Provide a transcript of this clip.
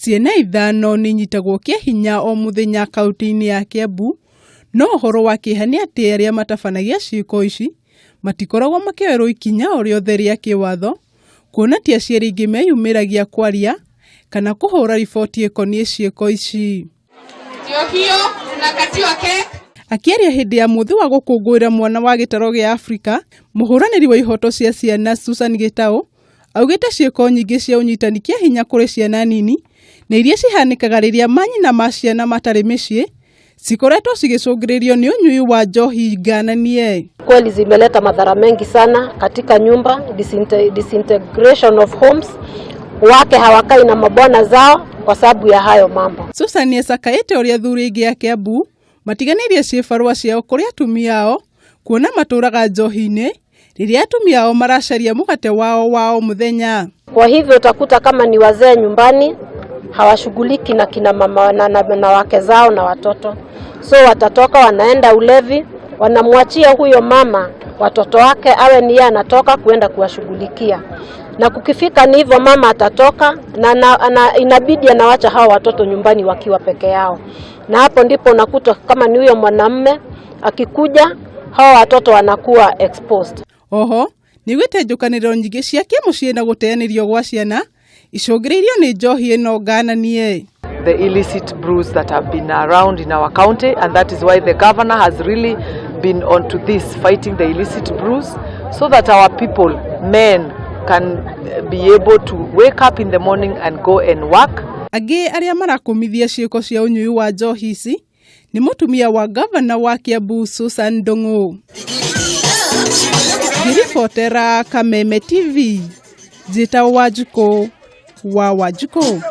Ciana ithano nĩ inyitagwo kĩa hinya o mũthenya kaunti-inĩ ya Kiambu, no ũhoro wa kĩeha nĩ atĩ arĩa matabanagia ciĩko ici matikoragwo makĩoerwo ikinya o rĩothe rĩa kĩwatho, kuona ti aciari aingĩ meyumĩragia kwaria kana kũhũra riboti ĩkoniĩ ciĩko ici. Ndio hiyo tunakatiwa cake. Akĩaria hĩndĩ ya mũthĩ wa gũkũngũĩra mwana wa gĩtaro gĩa Afrika, mũhũranĩri wa ihoto cia ciana Susan Gĩtaũ augĩte ciĩko nyingĩ cia ũnyitani kĩa hinya kũrĩ ciana nini na iria cihanĩkaga rĩrĩa manyina ma ciana matarĩ mĩciĩ cikoretwo cigĩcũngĩrĩrio nĩ ũnyui wa njohi ngananie. Kweli zimeleta madhara mengi sana katika nyumba, disintegration of homes. Wake hawakai na mabwana zao kwa sababu ya hayo mambo. Susan ecakaĩte ũrĩa athuri aingĩ a Kiambu matiganĩirie ciĩbarũa ciao kũrĩ atumia ao kuona matũraga njohi-inĩ rĩrĩa atumia ao maracaria mũgate wao wa o mũthenya. Kwa hivyo utakuta kama ni wazee nyumbani hawashughuliki na kina mama na wake zao na watoto, so watatoka wanaenda ulevi, wanamwachia huyo mama watoto wake awe ni yeye anatoka kuenda kuwashughulikia, na kukifika ni hivyo mama atatoka na inabidi anawacha hao watoto nyumbani wakiwa peke yao, na hapo ndipo unakuta kama ni huyo mwanamume akikuja hao watoto wanakuwa exposed. Oho nĩugĩte njũkanĩrĩro nyingĩ cia kĩmũciĩ na gũteanĩrio gwa ciana icũngĩrĩirio nĩ njohi ĩno ngananie. The illicit brews that have been around in our county, and that is why the governor has really been onto this, fighting the illicit brews, so that our people, men, can be able to wake up in the morning and go and work. Angĩ arĩa marakũmithia ciĩko cia ũnyui wa njohi ici nĩ mũtumia wa gavana wa Kiambu Susan Ndung'u. Ngĩribotera Kameme TV, njĩtagwo Wanjikũ wa Wanjikũ.